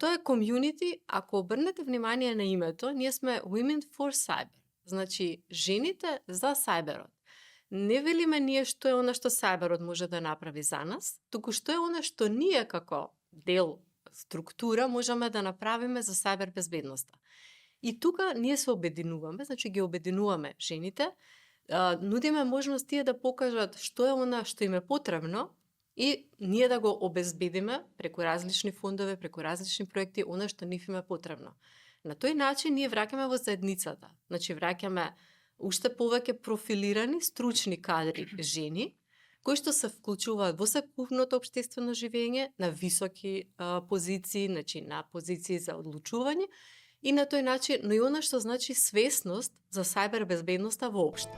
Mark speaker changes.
Speaker 1: тоа е комјунити, ако обрнете внимание на името, ние сме Women for Cyber. Значи, жените за сајберот. Не велиме ние што е она што сајберот може да направи за нас, туку што е она што ние како дел структура можеме да направиме за сајбер безбедноста. И тука ние се обединуваме, значи ги обединуваме жените, нудиме можност тие да покажат што е она што им е потребно и ние да го обезбедиме преку различни фондове, преку различни проекти, она што нив им е потребно. На тој начин ние враќаме во заедницата. Значи враќаме уште повеќе профилирани, стручни кадри жени, кои што се вклучуваат во секувното општествено живење на високи позиции, значи на позиции за одлучување, и на тој начин, но и она што значи свесност за сајбер безбедноста воопшто.